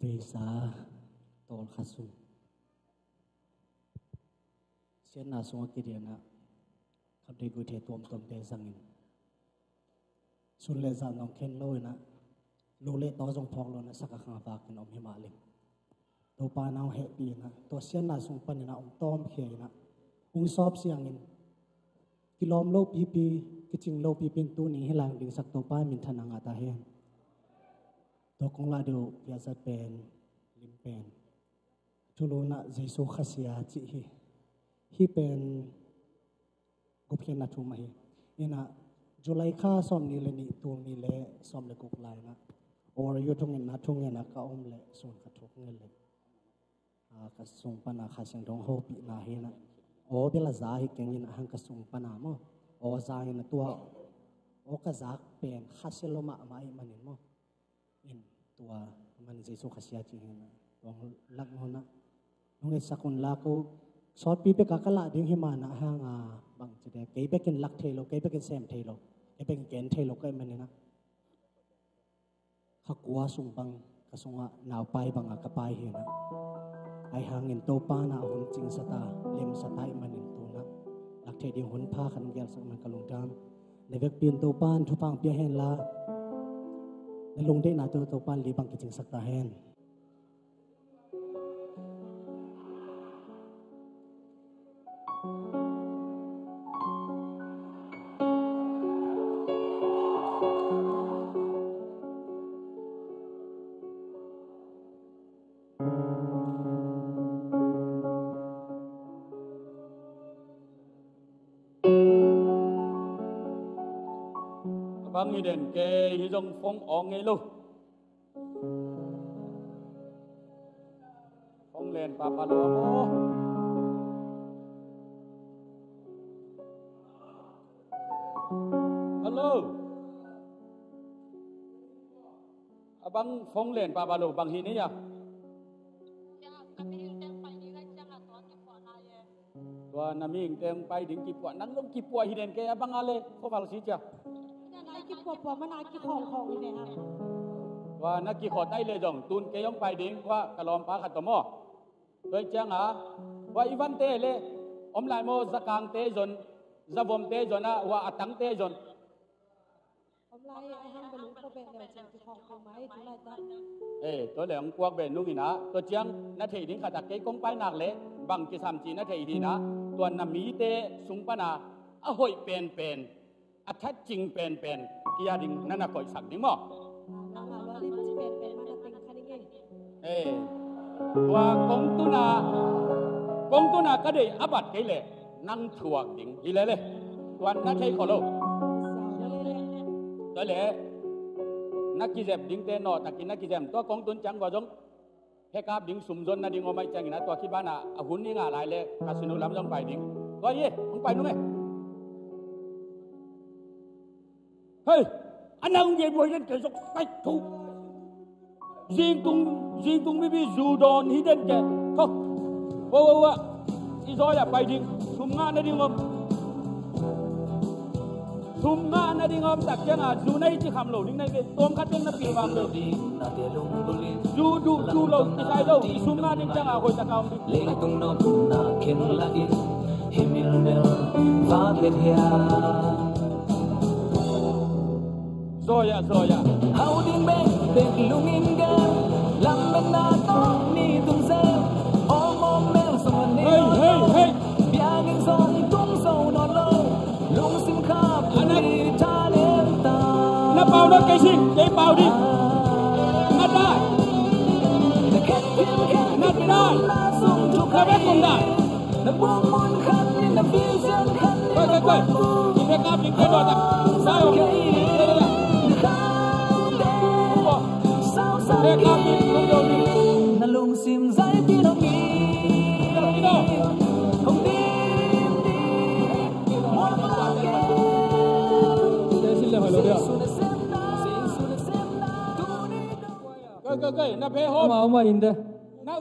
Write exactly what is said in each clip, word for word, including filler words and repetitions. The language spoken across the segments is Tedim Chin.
Tuisa tawlkhat sung, siatna sungah kidianah khamtheih guihtheih tuamtuamte zangin, sun le zan zong khen lo inah, lu le taw zong phawk lo inah, sak a khang a vakin om hi mah leng, Topa na hong hehpih inah, tua siatna sung paninah hong tawmkhia inah, hong sawp siangin, kilawm lo pipi, kicing lo pipi in tuni hih lai hong dingsak Topa minthanna ngah ta hen. Tua kong lah deuh piazat pen, lim pen, thulu inah Jesu Khasia cih hi. Hih pen gupkhiatna thum ahi. Inah July kha sawmnih le nih, tul nih le sawm le guk lai inah, or yu thung inah, thung inah ka om le sun ka thuk ngel le, a, ka sung pana Kha Siangtho hopihna hi inah, aw bel a za hi keng inah, hang ka sung pana maw, aw za inah, tua aw ka zak pen khasia lo mahmah ahih manin maw, in tua man Jesu Khasia cih hi inah, tua hong lak nunah, nong etsak un la ko, sawtpi bek a ka lah ding hi mah inah, hang a bang ci de, kei bekin lak thei lo, kei bekin sem thei lo, kei bekin gen thei lo ka hih maninah, kha kua sung bang ka sungah naupai bangah ka pai hi inah, ahi hangin Topa inah hun cingsa ta, lemsa ta ahih manin tu inah lak theih ding hun pha khat hong gelsak man ka lungdam. Na vekpi in Topa in thupha hong pia hen la, na lungdeihna tawh Topa in li bang kicingsak ta hen. A bang hi den kei hi zong phone awng ngei lo. Phone len papa lo maw? Hello. A bang phone len papa lo, bang hi ni a? Tua na mihingte hong pai ding kipuah, nang zong kipuah hi den kei a bang a le, khuaval si cia. Tua na kikhawt ai le zong, tun kei hong pai ding, khua ka lawmpa khat tawh maw. Tua hi cianga, khua i vante le, om lai maw, zakangte zon, zavomte zon a, khua a tangte zon. Om lai, a hang bel hong puak beh leh ciang kikhawng khawng mai, tu laitak. Eh, tua leh hong puak beh nung inah, tua ciang na theih ding khat ah kei kong pai nak leh bang kisam cih na theih hi inah, tua na mite sung pana a hoih penpen, a thatcing penpen, kia ding na na koihsak ding maw? Nang a lua lim ci penpen mah na teng kha ding e. Eh, tua kong tuna, kong tuna ka deih a bat kei leh nang thuak ding hi lele. Tua na thei khol lo. Tua le na kizep dingte nawh takin na kizem. Tua kong tun ciang gua zong hekap ding sum zon nading om ahih ciangin a tua khit banah a hun i ngah lai le casino lam zong pai ding. Tua hi e, hong pai nung e. Hei, a nang nge buai den kei zok sai thu. Zingtung, zingtung bibi zu dawn hi den kei. Ko. Wa, wa, wa. I zaw ya pai ding. Sum ngah na ding om. Sum ngah na ding om tak ciang a zu na i ci kham lo ding na i ve. Tawm khat teng na pil vang lo. Zu duh, zu lo, kisai lo, i sum ngah ding ciang a hoih tak a om ding. Leitung nopna khen lakin, himil mel vak let hia. Zoya, zoya. Hau ding bek, bek lungin gen, lam bek na tawh ni tung zel, om om mel song a ni. Hey, hey, hey. Biakinn song tung so nawn lo. Lungsim khap anak. Na pau nawn kei sing, kei pau ding. Na dai. Na dai. Na bek kong dai. Koi, koi, koi. Kei kap ding kei dua tak. Dai ong. Kei kap ding kei dua. Na lungsim zai ti lo mi. Kong dim dim. Kei, kei, kei, na phe hawm. Oma, oma, inde. Na,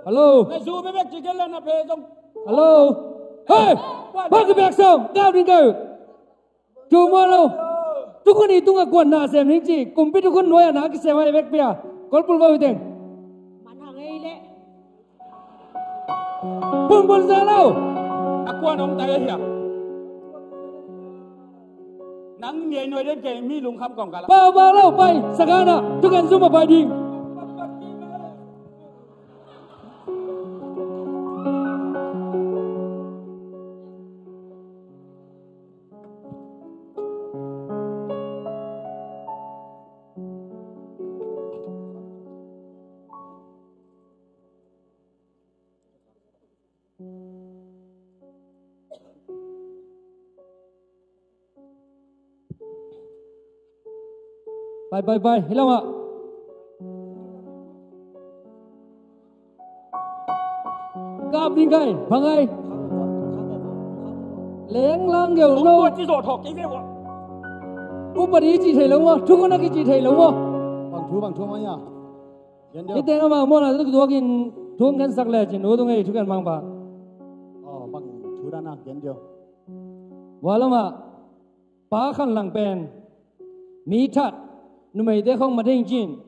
hello. Na zu bebek ci kei le na phe zong. Hello. Hey! Bang ki bek song, kau ding kau. Thu mua lo. Thukhun i tungah kuan na sem ning ci. Kumpi thukhun nuai a na kisem a i bek pia. Kol pul vo i teng. Bunbun Zalo. A kuan om tai a hiam? Nang ngei nuai den kei mi lungkham kong kala. Pau Bau Lo pai, sakana, thuken zum a pai ding. Pai, pai, pai. Hi lamah. Kap ding kai, bang ai. Leng lang geu lo. Upadi ci thei lo maw, thukhunak i ci thei lo maw. Bang thu, bang thu mah ia. Gen deuh. Hih teng amau mawhna tawh kituakin thu hong khensak lecin, nu tung ei, thugen mangpa. Aw, bang thu dan a, gen deuh. Tua lamah pa khanlang pen mi that, numeite khong ma ding cin.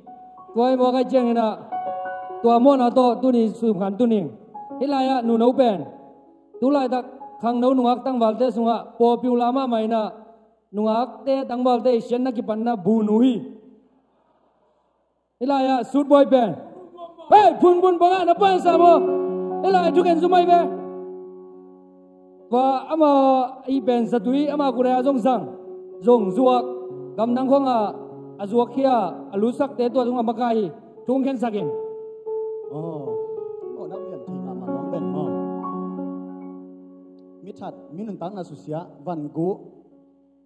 Tua i muak ai ciangin ah, tua mawhna tawh tuni sumkhan tun ing. Hih lai-ah nuno pen tu laitak khangno nungak tangvalte sungah pawlpi uh la mahmah in ah, nungakte tangvalte i siatna kipatna bu nu hi. Hih lai-ah sutbuai pen, hei, phunphun bangah na pansa maw? Hih lai thugen zum ai ve. Tua ama i pen zatui ama kut ai a zong zang, zong zuak, gamdang khawngah a zuakkhia a lutsakte tua zong a makai hi. Thu hong khensak in. Aw, aw, na pian thei mahmah mawng pen maw? Mi that, mi nuntakna susia, van guh,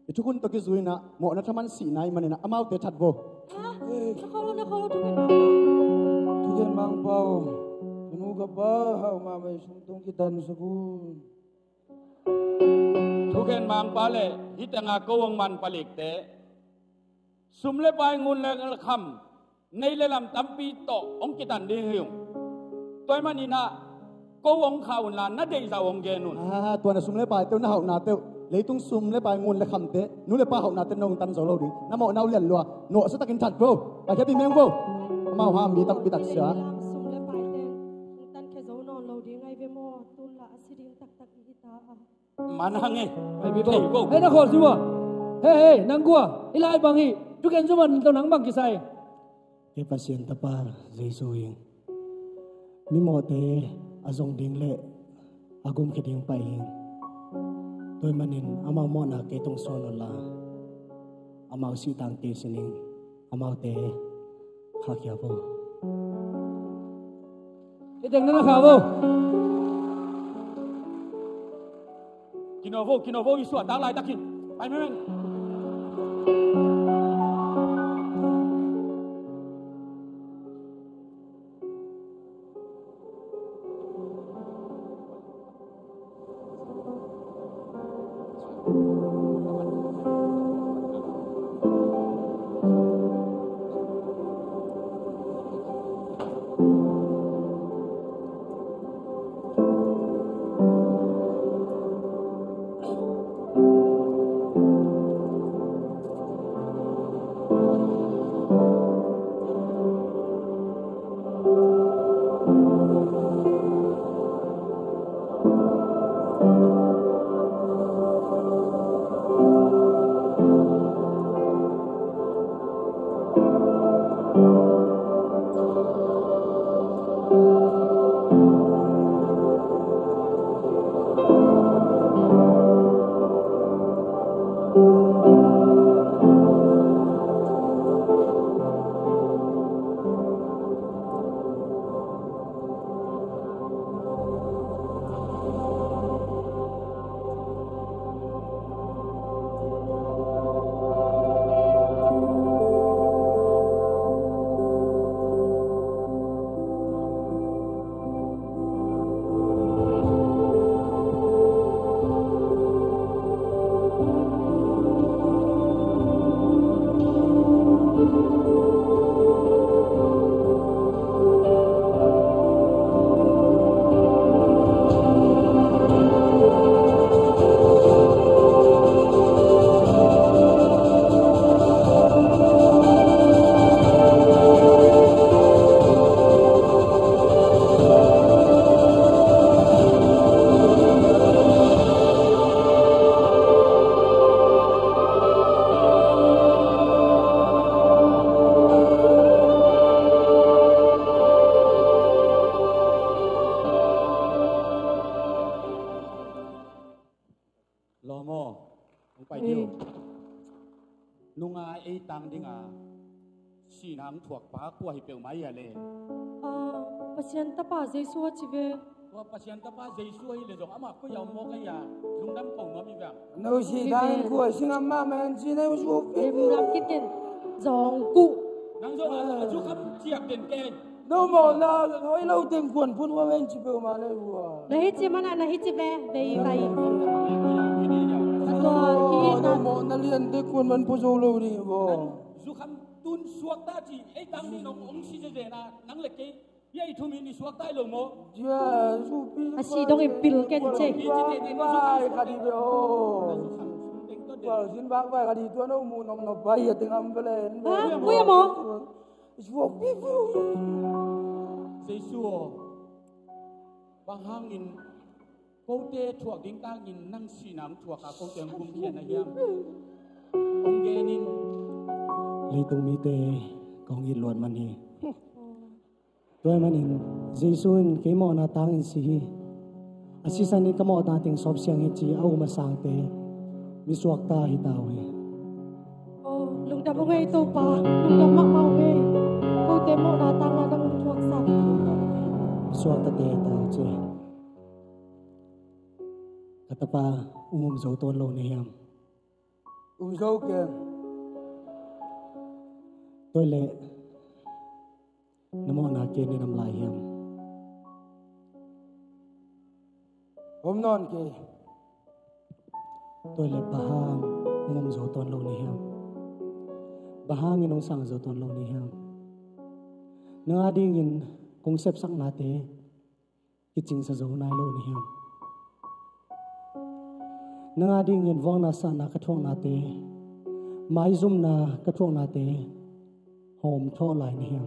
i thukhun tawh kizui in ah, mawhna thaman sihna ahih manin ah, amaute that vo. Ha? Na kholo, na kholo, thugen mangpa. Thugen mangpa aw. Ka nu ka pa, hau mahmah i sum tawh hong kitansak un. Thugen mangpa le hih tengah ko hong man palikte, sum le pai, ngun le kham, nei le lam tampi tawh hong kitan ding hi ung. Tua ahih manin ah ko hong khah un la, na deihzah uh hong gen un. Ah, tua na sum le paite uh, na hauhnate uh, leitung sum le pai, ngun le khamte, nu le pa hauhnate na hong tan zo lo ding. Na mawhna uh lian lua, nuahsa takin that vo. Paikhiatpih meng vo. Amau ha mi tampi tak sia. Sum le paite hong tankhia zo nawn lo ding ai ve maw? Tun la a si ding taktak i hi ta a. Manang e. Hei, mi bo. Hei, bo. Hei, na khawl si ua. Hei, hei, nang kua. I lai bang hi. Thugen zum a tawh nang bang kisai. Kei Pasian Tapa Jesu hi ing. Mimawhte a zong ding le a gumkhia ding pai hi ing. Tua ahih manin amau mawhna kei tung sawn un la, amau sih tang kei sin ing. Amaute khahkhia vo. Hih teng na na khah vo. Kino vo, kino vo, i suahtak laitakin. Pai mengmeng. Siangtho thuakpa kua hi peuhmah hi a le? Ah, Pasian Tapa Jesu a ci ve. Tua Pasian Tapa Jesu ahi le zong amah koi a om mawk a hia? Lungdam ko nuam hi ve. No si dang kua singam mahmah en ci na u su. Em lam kit ken zong kuh. Nang zong a zukham ciak den kei. No mawhna hoi lo teng kuan phun wa ven ci peuhmah le ua. Na hi ci mana na hi ci ve, vei vai. Tua hi na. No mawhna lian te kuan man phu zo lo ding ua. Zukham tun suak ta ci, ei tang ni nong ong si zeze na, nang le kei. Bia i thum in i suak tai lo maw? A si dong in pil ken ce. Vai khat i bia o. Kual sin bak vai khat i tuan o mu nom nom vai a teng am velen. Ha? Koi a maw? I suak pi pi. Jesu aw. Bang hangin kote thuak ding tangin nang sihna hong thuak a kote hong gumkhiat na hiam? Hong genin. Leitung mite kong it luat man hi. Tua ahih manin Jesu in kei mawhna tangin si hi. A sisan in ka mawhna teng sawp siang hi ci a um a sangte mi suakta hi ta uh hi. Oh, lungdam uh ngei Topa, lungdam mahmah uh ngei. Kote mawhna tangin nang hong thuaksak. Mi suaktate hi ta uh ci. Ka tapa, um um zo tuan lo na hiam? Um zo ken. Tua le na mawhna ken in om lai hiam? Om nawn kei. Tua le bang hang um zo tuan lo na hiam? Bang hangin hong sang zo tuan lo na hiam? Nang a dingin kong sepsaknate kicingsa zo nai lo na hiam? Nang a dingin vuakna sahna ka thuaknate, maizumna ka thuaknate hawm thawh lai na hiam?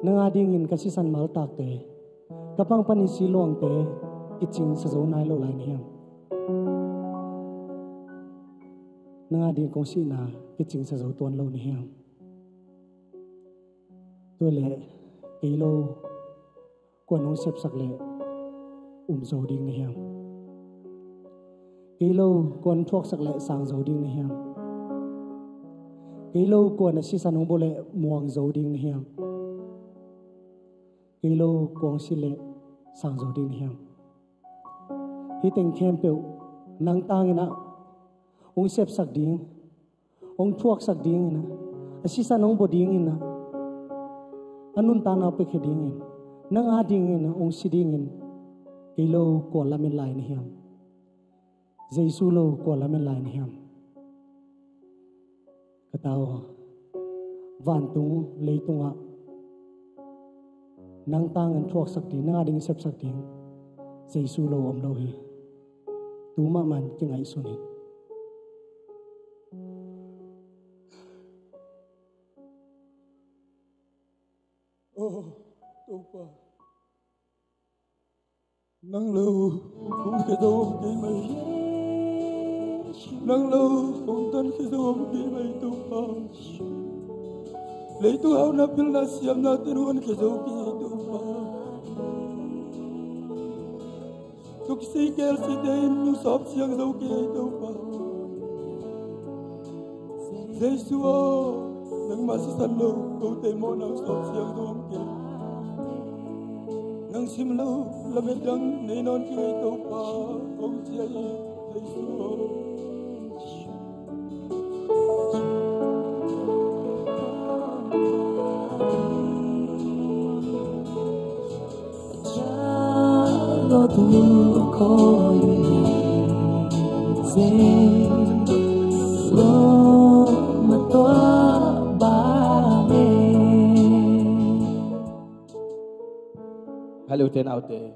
Nang a dingin ka sisan maltakte, ka pang panin si luangte kicingsa zo nai lo lai na hiam? Nang a dingin kong sihna kicingsa zo tuan lo na hiam? Tua le kei lo kuan hong sepsak le um zo ding na hiam? Kei lo kuan thuaksak le sang zo ding na hiam? Kei lo kuan a sisan hong bua le muang zo ding na hiam? Kei lo kuan si le sang zo ding na hiam? Hih teng khempeuh nang tangin ah hong sepsak ding, hong thuaksak dingin ah, a sisan hong bua dingin ah, a nuntakna hong piakhia dingin, nang a dingin ah hong si dingin, kei lo kua lamen lai na hiam? Jesu lo kua lamen lai na hiam? Ka ta aw, vantung leitungah nang tangin thuaksak ding, nang a ding sepsak ding Jesu lo om lo hi. Tu mahmah in kingaihsun hi. Oh, Topa. Nang lo kong khia zo om kei mai. Nang lo kong tan khia zo om kei mai Topa. Leitung hauhna pilna siamna te nuan khia zo kei Topa. Tuksih kelsite in nu sawp siang zo kei Topa. Jesu aw, nangmah sisan lo kote mawhna sawp siang zo om kei. Nang sim lo lamet dang nei nawn kei Topa, kong ci hi Jesu aw. Hello, ten out there.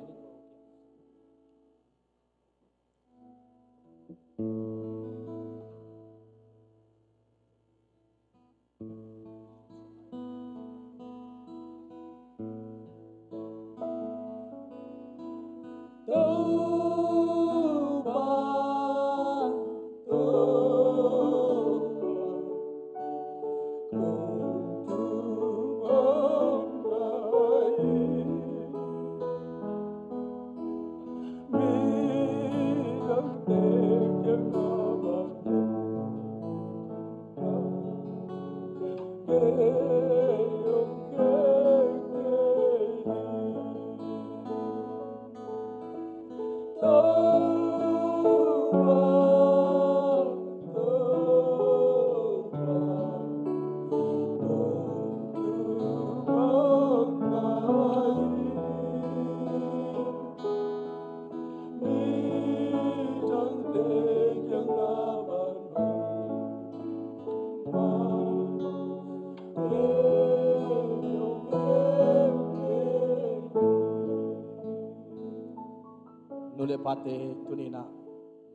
Pate, tuni-in ah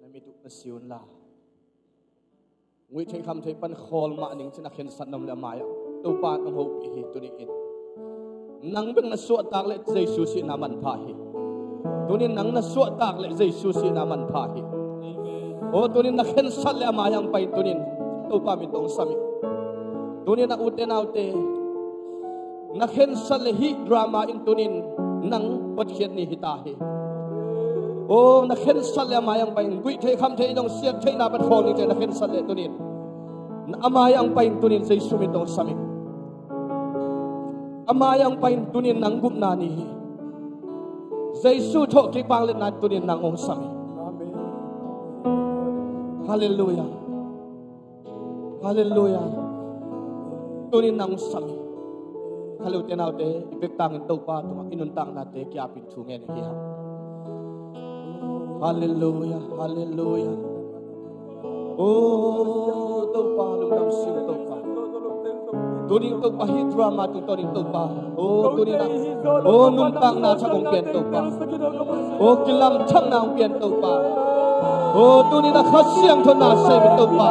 na mit uh na si un la, nguih theih kham theih pan khawl mah ning ci-in a khensat na om leh a mai-ah Topa in hong hopih hi. Tuni-in nang bek na suahtak leh Jesu sihna manpha hi. Tuni-in nang na suahtak leh Jesu sihna manpha hi. Aw, tuni-in na khensat leh a mai-ah hong pai in, tuni-in Topa min tawh hong sam hi. Tuni-in a ute naute, na khensat leh hih drama in tuni-in nang hotkhiat ni hi ta hi. Aw, na khensat leh a mai-ah hong pai in, guih theih kham theih dong, siat theihna pan khawl ning ci-in na khensat leh tuni-in a mai-ah hong pai in, tuni-in Jesu min tawh hong sam hi. A mai-ah hong pai in, tuni-in nang gupna ni hi. Jesu thawhkik vangliatna in tuni-in nang hong sam hi. Halleluiah. Halleluiah. Tuni-in nang hong sam hi. Ka ute naute, i vekpi-in Topa tungah i nuntaknate ki-apin thu ngen hi hang. Halleluiah, halleluiah. Aw Topa, lungdam sing Topa. Tuni-in Topa, hih drama tungtawnin Topa, aw tuni-in ah, aw nuntakna thak hong pia in Topa. Aw kilamdanna hong pia in Topa. Aw tuni-in ah Kha Siangtho na sem in Topa.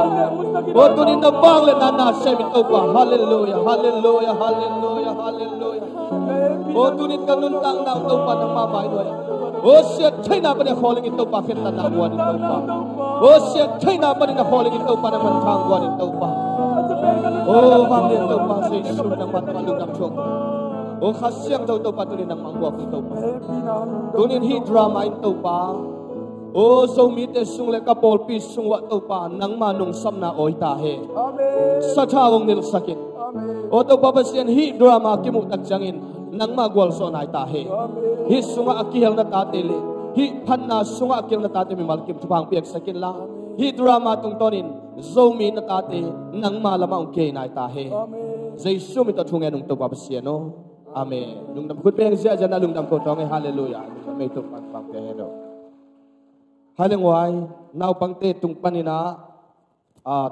Aw tuni-in na vangliatna na sem in Topa. Halleluiah, halleluiah, halleluiah, halleluiah. Aw tuni-in ka nuntakna uh Topa nangmah mai-ah nuai. Aw siat theihna panin a khawl ning in Topa, khentatna guan in Topa. Aw siat theihna panin a khawl ning in Topa, na manthan guan in Topa. Aw vanglian Topa Jesu, nangmah tungah lungdam thuak. Aw Kha Siangtho Topa, tuni-in nangmah hong guak in Topa. Tuni-in hih drama in Topa, aw Zomite sung leh ka pawlpi sung uah Topa, nangma nungsapna awi ta hen. Sathau hong nilhsak in. Aw Topa Pasian, hih drama kimuh tak ciangin nangma gualzawhna hi ta hen. Hih sungah a kihel na tate leh hih phatna sungah a kihel na tate mimal kim thupha hong piaksak inla, hih drama tungtawnin Zomi na tate nangma lamah hong kihei na hi ta hen. Jesu min tawh thu ngen ung Topa Pasian aw. Amen. Lungdam, khut beng ziahziah in lungdam ko tawng e. Halleluiah. Lungdam e, Topa in thupha hong pia hen aw. Halleluiah. Naupangte tung panin ah, ah,